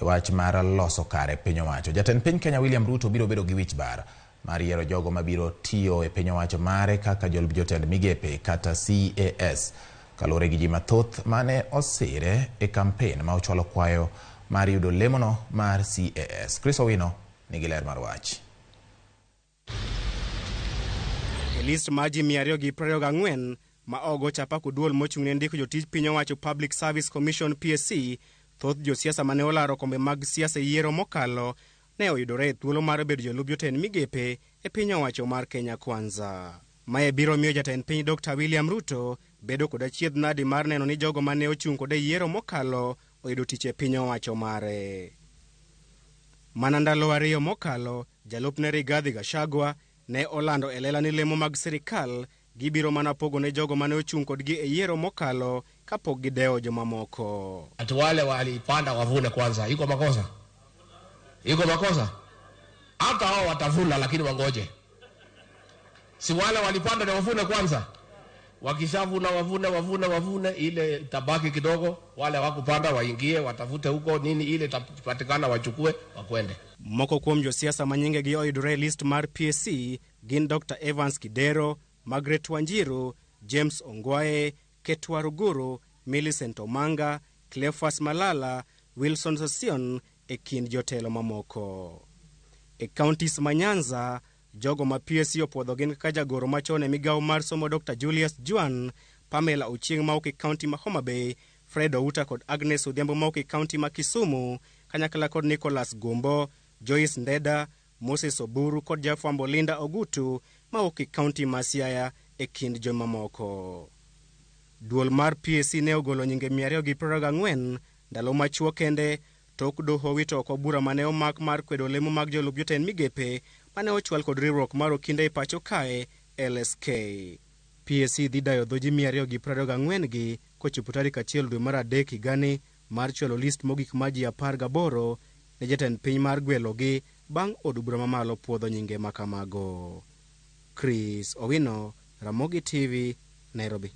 E wach mar loso kare piny owacho, jatend piny Kenya William Ruto biro bedo gi wich bar mar yiero jogo mabiro tiyo e piny owacho mare kaka jolup jotend migepe kata CAS, kaluwore gi ji mathoth mane osire e kampen ma ochwalo kwayo mar yudo lemono mar CAS. Chris Owino nigi ler mar wach. E list mar ji 224 ma ogo chapa kod duol mochung' ne ndiko jotij piny owacho Public Service Commission PSC, thoth josiasa mane olaro kombe mag siasa e yiero mokalo ne oyudore e thuolo mar bedo jolup jotend migepe e piny owacho mar Kenya Kwanza. Mae biro miyo jatend piny Dr. William Ruto bedo kod achiedh nadi mar neno ni jogo mane ochung' kode e yiero mokalo oyudo tich e piny owacho mare. Mana ndalo 2 mokalo, jalupne Rigathi Gachagua ne olando e lela ni lemo mag sirikal gibiro mana pogo ne jogo mane ochung' kodgi e yiero mokalo kapok gidewo jomamoko. Ati wale walipanda wavune kwanza, iko makosa? Iko makosa? Hata hao watavuna, lakini wangoje. Si wale walipanda na wavune kwanza? Wakishavuna wavune wavune wavune, ile tabaki kidogo, wale hawakupanda waingie watafute huko nini, ile itapatikana wachukue wakwende. Moko kuom josiasa ma nyingegi oyudore e list mar PSC gin Dr. Evans Kidero, Margaret Wanjiru, James Ongwae, Ketwa Ruguru, Millicent Omanga, Cleophas Malala, Wilson Sossion e kind jotelo mamoko. E counties ma Nyanza, jogo ma PSC opuodho gin kaka jagoro machon e migawo mar somo Dr. Julius Juan, Pamela Ochieng' mawuok e county ma Homa Bay, Fred Outa kod Agnes Odhiambo mawuok e county ma Kisumu, kanyakla kod Nicholas Gumbo, Joyce Ndeda, Moses Oburu kod jafwambo Linda Ogutu mawuok e county ma Siaya e kind jomamoko. Duol mar PSC ne ogolo nyinge 224 ndalo machuok kende tok doho wito oko bura mane omak mar kwedo lemo mag jolup jotend migepe mane ochwal kod riwruok mar okinde e pacho kae LSK. PSC dhi dayo dho ji 224 gi kochopo tarik 1 dwe mar 3 higani mar chwalo list mogik mar ji 18 ne jatend piny mar gwelogi bang' od bura mamalo puodho nyinge makamago. Chris Owino, Ramogi TV, Nairobi.